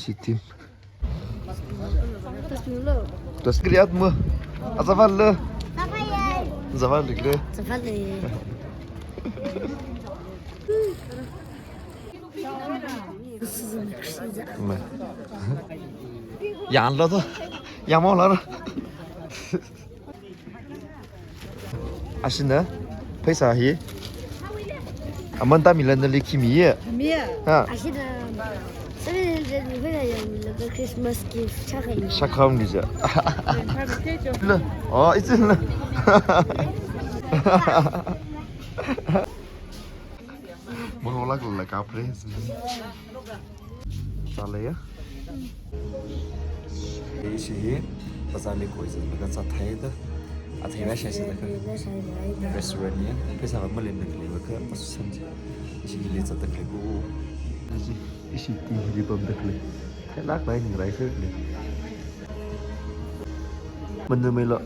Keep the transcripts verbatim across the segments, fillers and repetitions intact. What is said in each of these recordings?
Chitim. Tos kriat mu. Azafal le. Azafal le. Azafal le. Yan lo to. Yamo lo. Ashina, pheisā hi. Amanta milan nali khi miya? Miya. Ha. Ashina, seven hundred ni pheisā yangmilaga Christmas gift shākha. Shākha mi ja. Le. Oh, it's in le. Moro lak la ka praise. Sālei ya? Ishi hi, bazar li khuizanglaga zāthei da. Athei rāshai sāda kha. Restaurant ya. Pheisā va malen da khalei va kha, asu san ji. Ishi hili zāda khalei ko. Ishi, ishi ti hili pamda khalei. Theilāk bai ning rai khalei. Mandu mei lo.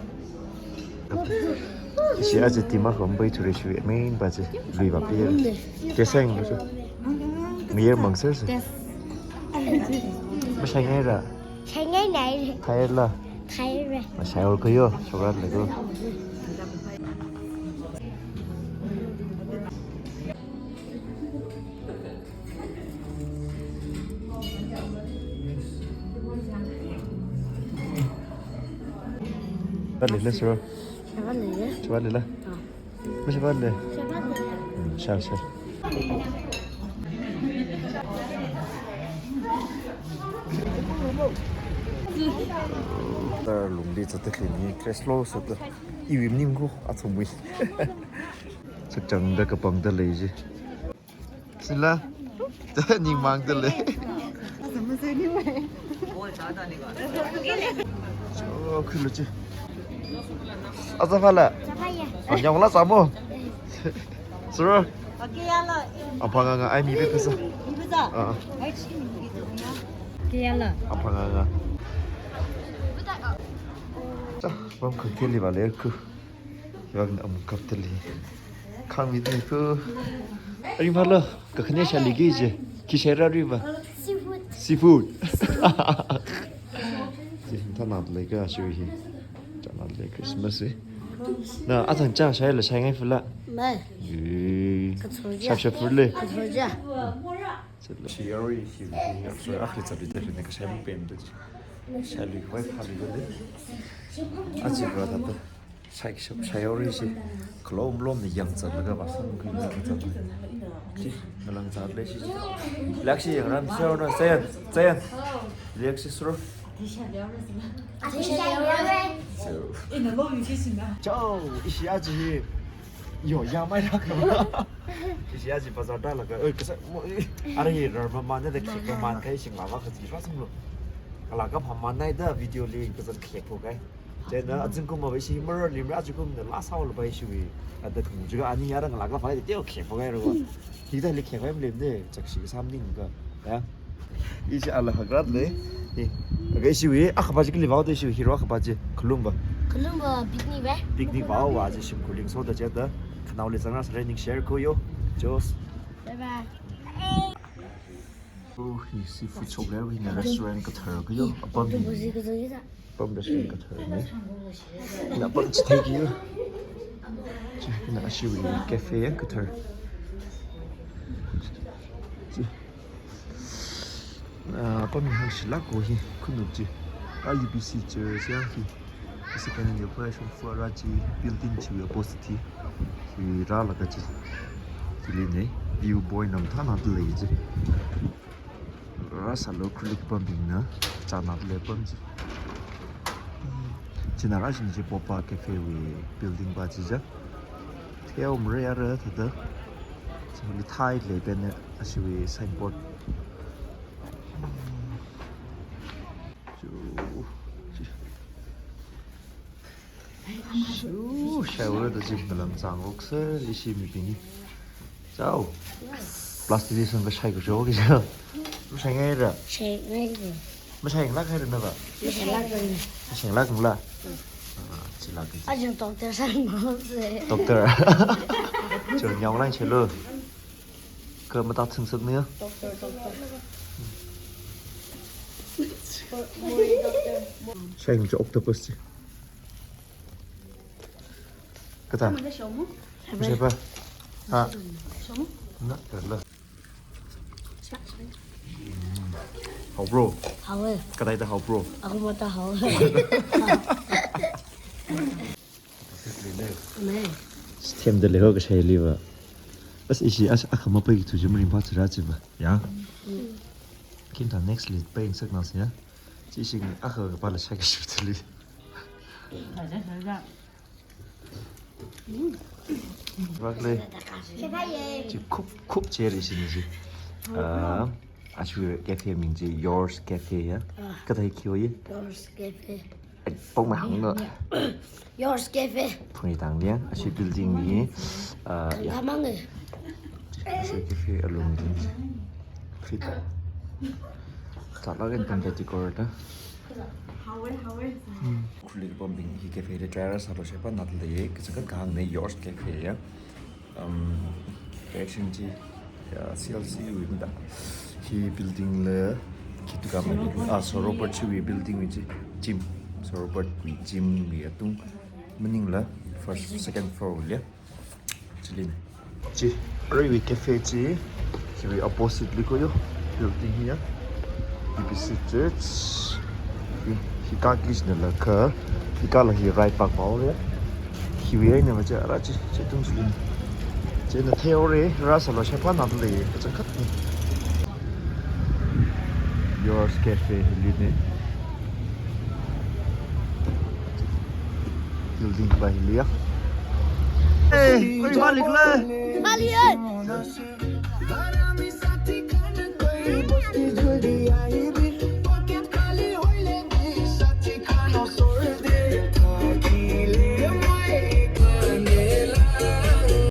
Ishi aja tima khom bai churi shui main ba chi lui ba pi. Keseng ba chi. Mir mang ser se. Mashai ngai ra. Shai ngai nai. Thai la. Thai ra. Mashai or kayo, shorat le ko. Vale, let's roll. Shavale. Shavale la. Ah. Mashavale. Shavale. Hmm, shar, shar. Tar lungli zāda khalei ni, crash lo sāda. Iwui maning ko, athumwui. Sakchangda kapangda lei ji. Sila. Ningmangda lei. Oh, khulu chi. Azafala. Azafala. Anyong la samo. Sir. Aphangā ngā ai mi pe pesa. Ah. Aphangā ngā. Cha, pam khakeli ba le ku. Yagna amuk kaptali. Khangmida ko. Aring phālo, kakhane shāli ki je. Khi shaira ri ba? Seafood. Seafood. Ji, thanat lei ka shui hi. Thanat lei Christmas hi. Na, athang cha shaila shai ngai fula. Mai. Ui. Kathor ja. Shap shap fule. Kathor ja. Shi yaro yi shi yi yaro. Akhli tsali tsali ne kashai mung pen tu ji. Shai lui vai phā lui le. Aji bra ta ta. Shai shap shai yaro yi shi. Khalom lom ne yangzatlaga vāsang khuilaga zat. Ji, ngalang zat le shi. Lakshi yang ram shao na, Zayan, Zayan. Lakshi sro. Atisha yaro. So. Ina lo mi kisin na. Chao, ishi aji hi. Yo, ya mai lak. Ishi aji bazar da laga. Oi, kasa mo. Ara hi rar ma man da khek ma man kai sing la va kha ji va sing lo. Kala ka pham man nai da video li kasa khek ko kai. Chieina azingkum ma ishi mara lim ra azingkum na la sao la ba ishi wi. Ada kum juga ani ya rang la ka phai de teo khek ko kai ro. Hithāli khek vai mlem ne, chakshi kasam ning ka. Ya. Ishi ala hagrat le. Hi. Aga ishi wi, akha ba ji kali vao de ishi wi, hiro akha ba ji. Khalum ba. Khalum ba picnic ba. Picnic vao wa ji shim kuling so da je da. Khanao le zangra sare ning share ko yo. Jos. Bye bye. Oh, hi seafood shop le, hi na restaurant kathar ko yo. Apam hi. Octopus kathar hi sa. Pam restaurant kathar ni. Na pam chithei ki yo. Chi, na ashiwi cafe ya kathar. Chi. Ah, pam hi hangshilak ko hi, khanuk chi. Ka U B C church ya hi. Isi kaning yo pa shong fua ra chi building chi opposite. Hi rālaga chi. Chili ne, view point nam thanat lei chi. Rāsālo khulik pambingna, chānat lei pam chi. China rāshin chi Popa Cafe wui building ba chi ja. Theo mre ara thada. Chili thai lei pen ne ashiwi signboard. Chu, chu. Shu, shai ura da jim kalam chang ok sir, ishi mibing hi. Chao. Plastic li sangkashai kashok ki chao. Mashai ngai ra? Shai ngai ra. Mashai ngai lak hai ra na ba? Mashai lak ngai. Mashai lak ngai la? Ah, chi lak ngai. Ajung doctor san mo se. Doctor. Chon yong lai chelo. Ka mata thung sak ni ya? Doctor, doctor. Sheng chi octopus chi. Kata. Sheba. Ha. Na, kala. Haobro. Haowa. Kadaida haobro. Akhumata haowa. Amen. Stem da leho kashailiva. As ishi as akhama pai tu jumring pa chira chiva. Ya. Kinta next lead pai insak nas ya. Chi sing akha kapala shaki shutli. Raklei. Chi khup khup cheri sini chi. Ah, ashu cafe ming chi Yours Cafe ya. Kata hi kiyo ye? Yours Cafe. Ai, pong mai hang no. Yours Cafe. Phungi tang liang, ashu building ni. Ah, ya. Tamang e. Ashu cafe alung ni. Fit. Tala kan pamda decor ta. Khuli bombing hi cafe le try ra sālo shepa nat le ye, kachakat kahāng ne Yours Cafe ya. Um, direction chi, ya, C L C wui mada. Hi building le, khi tukam, ah, Sir Robert chiwui building wui chi, gym. Sir Robert wui gym wui atung maningla, first, second floor le. Chilin. Chi, aruiwui cafe chi, hiwui opposite li koyo, building hiya. B B C Church. Hi, hi kaki chinala kha, hi kala hi right park pao le. Hiwui eina macha ara chi, chi tung chilin. China theory, ra sālo shepa nat le, kachakat ni. Yours Cafe hili ne. Building pa hili ya. Hey, koi malik le. Malik, eh.